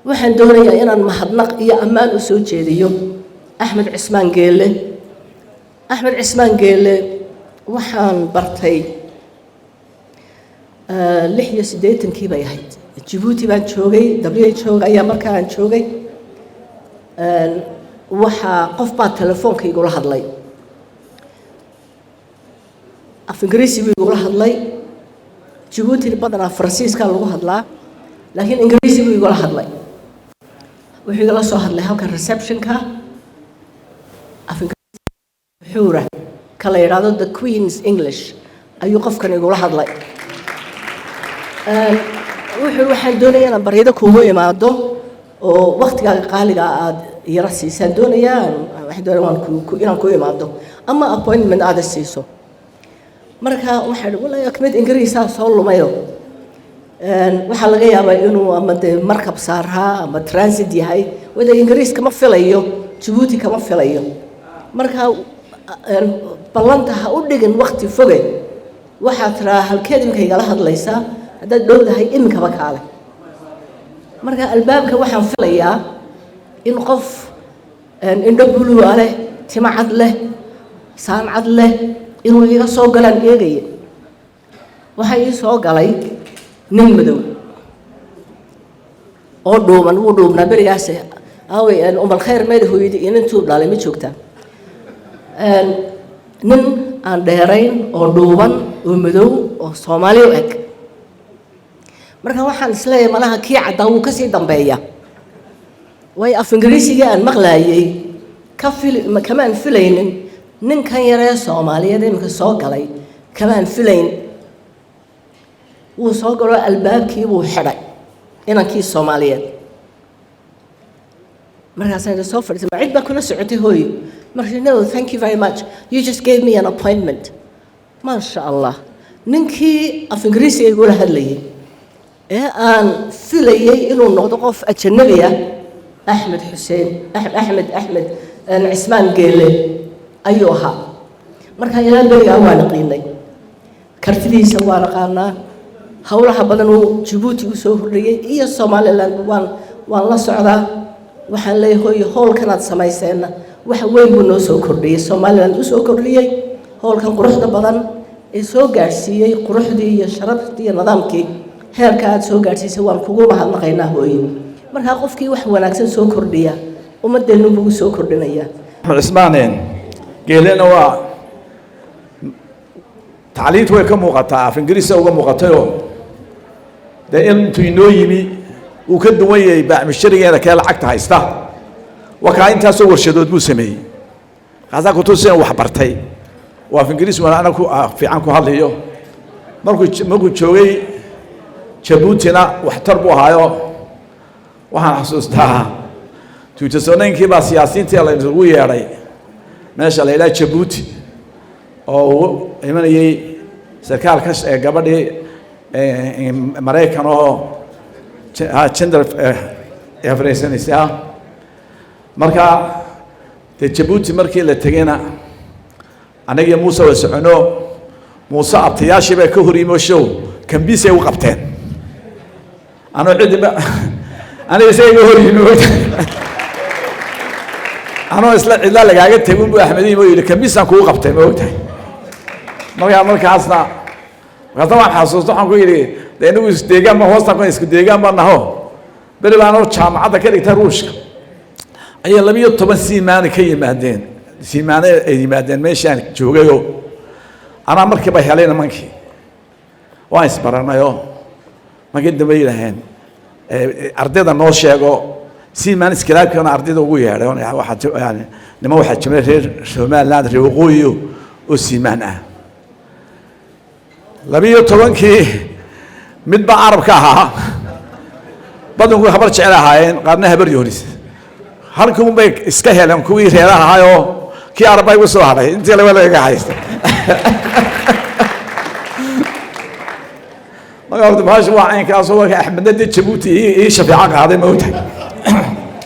Waxaan doonayaa inaan mahadnaq iyo ammaan u soo jeediyo Axmed Cismaan Geele. Axmed Cismaan Geele waxaan bartay 86-kii bay ahayd. Jabuuti baan joogay, WHO ayaa markaa aan joogay. Waxaa qof baa telefoonka igula hadlay, af Ingiriisi buu igula hadlay. Jabuutina badanaa Faransiiskaa lagu hadlaa, laakiin Ingiriisi buu igula hadlay. Wuxuu igala soo hadlay halka receptionka, af Ingiriisi xuura ka la yidhaahdo the Queen's English ayuu qofkan igula hadlay. Wuxuu, "Waxaan doonayaa inaan baryado kuugu imaado oo waktigaaga qaaliga aad yara siisaan doonayaa. Waxaan doonaya waan inaan ku imaado ama appointment aada siiso." Marka waxaa idhi, "Wallahi mid Ingiriisaa soo lumayo, waxaa laga yaabaa inuu ama dee markab saaraa ama transit yahay, wada Ingiriis kama filayo, Jabuuti kama filayo. Marka ballanta ha u dhigin wakti foge. Waxaad tiraa, halkeed iminka igala hadlaysaa? Haddaad dhowdahay, iminkaba kaale." Marka albaabka waxaan filayaa in qof indho buluuga leh, timo cad leh, saan cad leh inuu iga soo galaan eegaya. Waxaa ii soo galay nin madow oo dhuuban. Wuu dhuubnaa berigaas. Aawey Umal Khayr? Meeda hooyadii iyo nintuu dhalay ma joogtaa? Nin aan dheerayn oo dhuuban oo madow oo Soomaali u eg. Marka waxaan isleeyahay, malaha kii caddaa wuu kasii dambeeya, waayo af Ingiriisigii aan maqlaayey ka fili kamaan filaynin ninkan yaree Soomaaliyeed iminka soo galay, kamaan filayn. Wuu soo galo, albaabkii buu xidhay inankii Soomaaliyeed. Markaasaan idhi, "Soo fadhiisay, ma cid baa kula socotay, hooyo?" Markaas, "No, thank you very much, you just gave me an appointment." Maasha Allah, ninkii af Ingiriisiga igula hadlayay ee aan filayay inuu noqdo qof ajanabi ah, Axmed Xuseen Axmed Axmed Cismaan Geele ayuu ahaa. Marka ilaa berigaa waan qiinay kartidiisa, waan aqaanaa howlaha badan uu Jabuuti u soo hordhiyey iyo Somaliland. Waan la socdaa. Waxaan leeyahay, hooyo, howlkanaad samayseenna wax weyn buu noo soo kordhiyey, Somaliland u soo kordhiyey. Howlkan quruxda badan ee soo gaadhsiiyey quruxdii iyo sharaftii iyo nidaamkii heerka aad soo gaadhsiisay, waan kugu mahadnaqaynaa, hooye. Markaa qofkii wax wanaagsan soo kordhiya, ummadeennu buu u soo kordhinayaa. Axmed Cismaan Geelena waa tacliintu way ka muuqataa, af Ingiriisa uga muuqatayoo dee intuu inoo yimi uu ka duwan yahay baacmusharigeena kee lacagta haysta. Wakaa intaasoo warshadood buu sameeyey. Kaasaa kutusin wax bartay oo af Ingiriis wanaagna ku fiican ku hadlayo. Markuu joogay Jabuutina waxtar buu ahaayo. Waxaan xasuustaa 2009-kii baa siyaasiyiintii la isugu yeedhay meesha la yidhaha Jabuuti, oo uu imanayey sarkaal ka gabadhii Maraykan oo gender afreysanaysa. Marka dee Jabuuti markii la tegeyna, annagiyo Muuse waa socono. Muuse abtayaashii baa ka hor yimi oo show kambisay u qabteen. Anoo cidiba aniga isaga iga hor yimi, anoo isla cidla lagaaga tegin buu Axmed yimi oo yidhi, "Kambisaan kugu qabtay, ma ogtahay?" Markaasna waan xasuusta, waxaan ku yidhi, de inagu isdeegaan ba hoostaan ku isku deegaan baa naho. Beri baanoo jaamacadda ka dhigta Ruushka ayaa 12 siimaane ka yimaadeen, siimaane ay yimaadeen meeshaan joogayoo anaa markiiba helay nimankii. Waan isbaranayoo markii dambe yidhaaheen, "Ardayda noo sheego." Siimaan iskalaabkana ardayda ugu yeedhay, waxaa yani niman waxaa jimay reer Somaliland, reer waqooyi oo siimaan ah. 12-kii mid baa Carabka ahaa, badanku Habar Jecel ahaayeen, qaarna Habar Yoonis. Halkii un bay iska heleen kuwii reeraha ahaayoo kii Arab baa igu soo hadhay, intii laba lagaga haysta. Marka horta bahasha waa caynkaasoo. Marka Axmedna dee Jabuuti ii shafeeco qaaday, ma ogtahay?